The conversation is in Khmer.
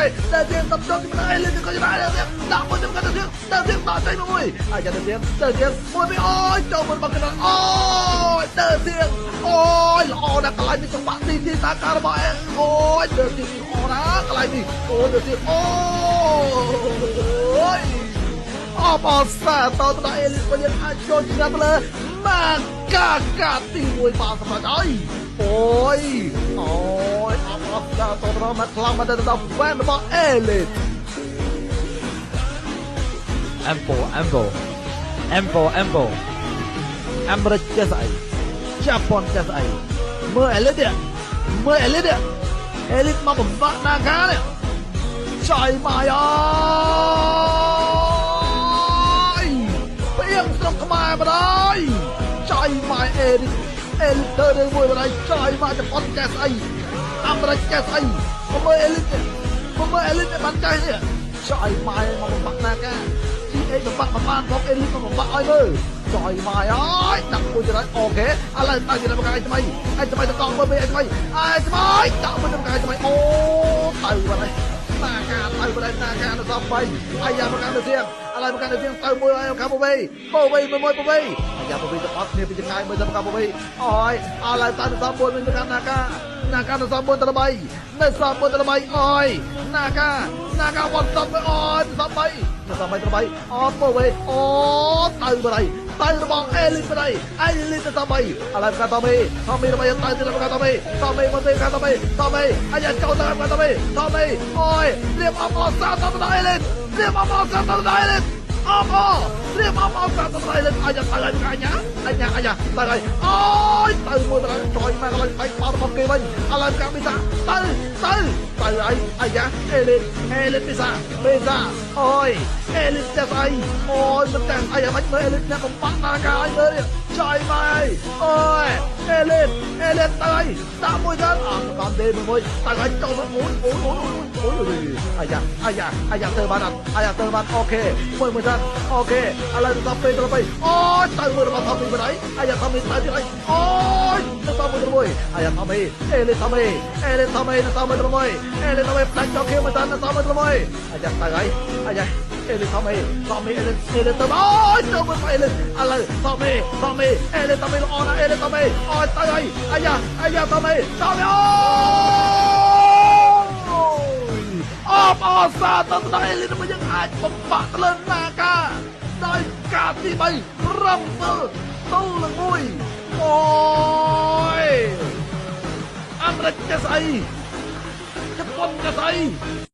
យតែទៀងតបចុះពីអេលីតក៏យ៉ាងដែរដាក់មួយទៅកាន់ទៀងតែទៀងដាក់ចេញមួយអាយ៉ាទៀងតែទៀងមួយពីអូយចូលមួយមកកណ្ដាលអូយតែទៀងអូយល្អណាស់កន្លែងនេះចង្វាក់ទីទីតាការរបស់អេអូយតែទៀងល្អណាស់កន្លែងនេះអូយតែទៀងអូយអបអសាតទៅដល់អេលីតវិញអាចចូលឈ្នះទៅលើម៉ាកាកាទី1បានសម្រាប់ហើយអូយអូយអបអសាតទៅដល់មកខ្លាំងមកទៅដល់វ៉ានរបស់អេលីត M4 M4 M4 M4 អាមេរិកចេះស្អីជប៉ុនចេះស្អីមើលអេលីតមើលអេលីតអេលីតមកបំបាក់ណាកានេះចៃម៉ាយអើយព្រៀងស្រុកខ្មែរបណ្ដោយចៃម៉ាយអេលីតអេលីតទៅរឿងមួយបណ្ដោយចៃម៉ាយជប៉ុនចេះស្អីអាមេរិកចេះស្អីមើលអេលីតមើលអេលីតបានចេះនេះចៃម៉ាយមកបំបាក់ណាកាអេបំបាក់បំបានផងអេលីតមកបំបាក់ឲ្យមើលចយម៉ាយអើយដាក់មួយទៀតហើយអូខេឥឡូវទៅទៀតមកឯថ្មីឯថ្មីតកង់មើលវិញឯថ្មីឯថ្មីដាក់មួយទៅមកឯថ្មីអូទៅបាត់ហើយតាការទៅបាត់ហើយតាការនៅសល់3អាយ៉ាមកកាន់ទៅទៀងឥឡូវមកកាន់ទៅទៀងទៅមួយហើយខាងបវេបវេមួយបវេអាយ៉ាបវេទៅអត់គ្នាពីចង្កាយមើលទៅមកបវេអូយឥឡូវទៅសល់4វិញទៅកាន់ណាកាណាកានៅសល់4ទៅ3នៅសល់4ទៅ3អូយណាកាណាកាវ៉ាន់សល់មួយអូយសល់3នៅសល់3ទៅ3អូបវេអូទៅបាត់ហើយទៅរបស់អេលីតបដៃអេលីតទៅតមីឥឡូវកាតមីតមីរបស់យើងទៅទៅកាតមីតមីមកទៅកាតមីតមីអាយ៉ាចូលទៅកាតមីតមីអូយត្រៀមអបអសាទៅដល់អេលីតត្រៀមអបអសាទៅដល់អេលីតអបអត្រៀមអបអសាទៅដល់អេលីតអាយ៉ាទៅហើយអាយ៉ាអាយ៉ាអាយ៉ាទៅហើយអូយទៅមួយទៅចយមកកន្លែងបែកបោរបស់គេវិញឥឡូវកាមីសាទៅទៅទៅហើយអាយ៉ាអេលីតអេលីតមីសាមីសាអូយអេលីតចេះស្អីអូយមិនតែស្អីអាម៉េចមើលអេលីតអ្នកបំបាក់ណាកាឲ្យមើលចយមកអូយអេលីតអេលីតទៅហើយដាក់មួយទៅអត់កំទេមួយទៅហើយចូលមកអូយអូយអូយអូយអាយ៉ាអាយ៉ាអាយ៉ាទៅបានអត់អាយ៉ាទៅបានអូខេមួយមួយទៅអូខេឥឡូវទៅពេលទៅទៅអូយទៅមួយរបស់ថមីបណ្ដៃអាយ៉ាថមីទៅទៀតហើយអូយទៅតមួយទៅមួយអាយ៉ាថមីអេលីថមីអេលីថមីទៅតមួយទៅមួយអេលីថមីផ្ដាច់ចូលគេមកទៅតមួយទៅមួយអាយ៉ាទៅហើយអាយ៉ាអេលីថមីថមីអេលីអេលីទៅអូយចូលមួយអេលីឥឡូវថមីថមីអេលីថមីល្អណាស់អេលីថមីអូយទៅហើយអាយ៉ាអាយ៉ាថមីថមីអូអបអសាទៅដល់អេលីរបស់យើងអាចបំបាក់លើណាកាដោយការទី3រំទល់ទល់នឹងមួយអូយអាមេរិកចេះស្អីជប៉ុនចេះស្អី។